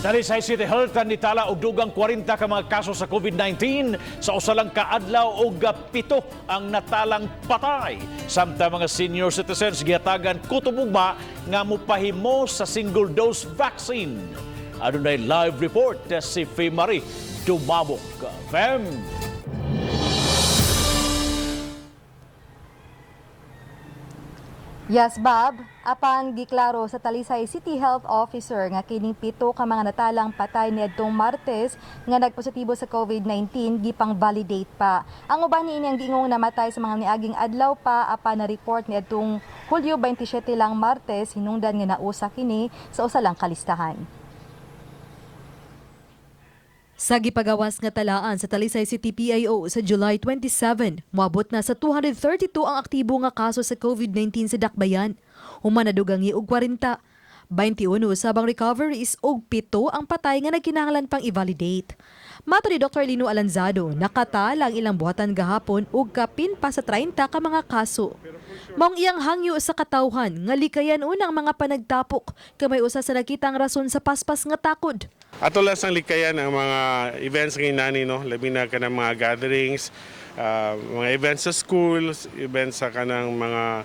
Talisay City Health nitala og dugang 40 ka mga kaso sa COVID-19 sa usa lang ka adlaw og 7 ang natalang patay. Samtang mga senior citizens gihatagan kutob ugma nga mopahimo sa single dose vaccine. Adunay live report si Marie Dumabok. Fem! Yes, Bob. Apan giklaro sa Talisay City Health Officer nga kining 7 ka mga natalang patay niadtong Martes nga nagpositibo sa COVID-19 gipang validate pa. Ang uban niini ang giingong namatay sa mga niaging adlaw pa apan na report niadtong Hulyo 27 lang Martes, hinungdan nga nausa kini sa usa lang kalistahan. Sa gipagawas nga talaan sa Talisay City PIO sa July 27, moabot na sa 232 ang aktibo nga kaso sa COVID-19 sa Dakbayan. Human nadugangi og 40. 21 usab ang recoveries ug 7 ang patay nga nagkinahanglan pang i-validate. Mato ni Dr. Lino Alanzado, nakatala ang ilang buhatan gahapon ug kapin pa sa 30 ka mga kaso. Maong iyang hangyo sa katawhan nga likayan unang mga panagtapok kay may usa sa nakitang rason sa paspas nga takod. Ato lang sang likayan ang mga events ngayon nani, no, labi na kanang mga gatherings, mga events sa schools, events sa kanang mga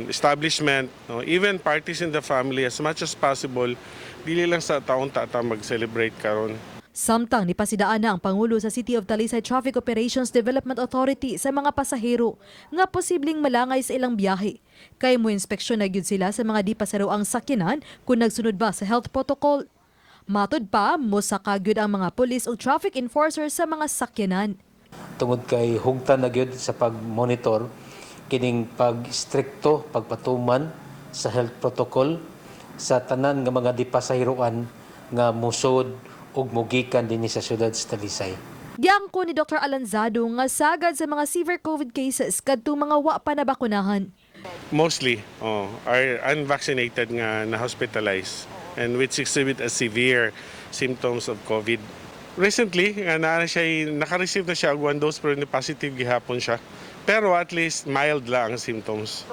establishment, no, even parties in the family. As much as possible, dili lang sa taon tata mag-celebrate karon. Samtang nipasidaan na ang Pangulo sa City of Talisay Traffic Operations Development Authority sa mga pasahero nga posibleng malangay sa ilang biyahe. Kay mo inspeksyon na gyud sila sa mga di pasaroang sakyanan kung nagsunod ba sa health protocol. Matud pa, mosaka gyud ang mga pulis o traffic enforcer sa mga sakyanan. Tungod kay hugtan na gyud sa pag-monitor kining pag-strikto pagpatuman sa health protocol sa tanan nga mga dipasahiroan nga musod ug mugikan dinhi sa siyudad sa Talisay. Giangko ni Dr. Alanzado nga sagad sa mga severe COVID cases kadtong mga wa pa nabakunahan. Mostly, oh, are unvaccinated nga na hospitalized and which exhibit a severe symptoms of COVID. Recently, nga naa na siya, naka-receive na siya og one dose pero ni positive gihapon siya. Pero at least mild lang ang symptoms.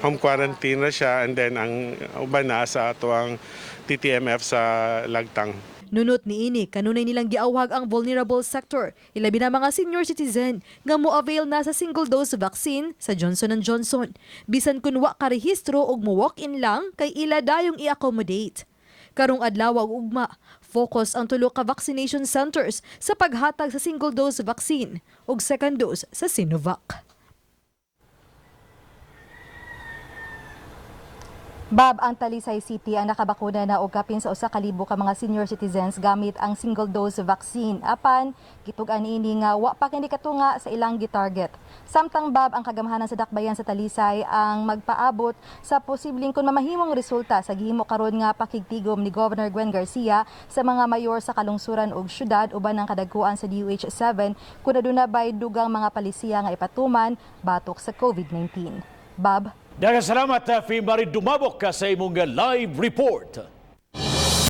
Home quarantine na siya and then ang uban na sa ato ang TTMF sa Lagtang. Nunot niini, kanunay nilang giawhag ang vulnerable sector, ilabi na mga senior citizen nga mo-avail na sa single dose vaccine sa Johnson Johnson. Bisan kun wa karehistro og mo walk-in lang kay ila dayong i-accommodate. Karong adlaw ug ugma, focus ang tulo ka vaccination centers sa paghatag sa single dose vaccine ug second dose sa Sinovac. Bob, ang Talisay City ang nakabakuna na og kapin sa 1,000 ka mga senior citizens gamit ang single dose vaccine. Apan gitug-an niini nga wa pa kini katunga sa ilang gitarget. Samtang, Bob, ang kagamhanan sa Dakbayan sa Talisay ang magpaabot sa posibleng kun mamahimong resulta sa gihimo karon nga pakigtigom ni Governor Gwen Garcia sa mga mayor sa kalungsuran ug syudad uban ang kadagkuan sa DOH 7 kung aduna bay dugang mga palisiya nga ipatuman batok sa COVID-19. Bob. Daghang salamat, Marie Dumabok, sa imong live report.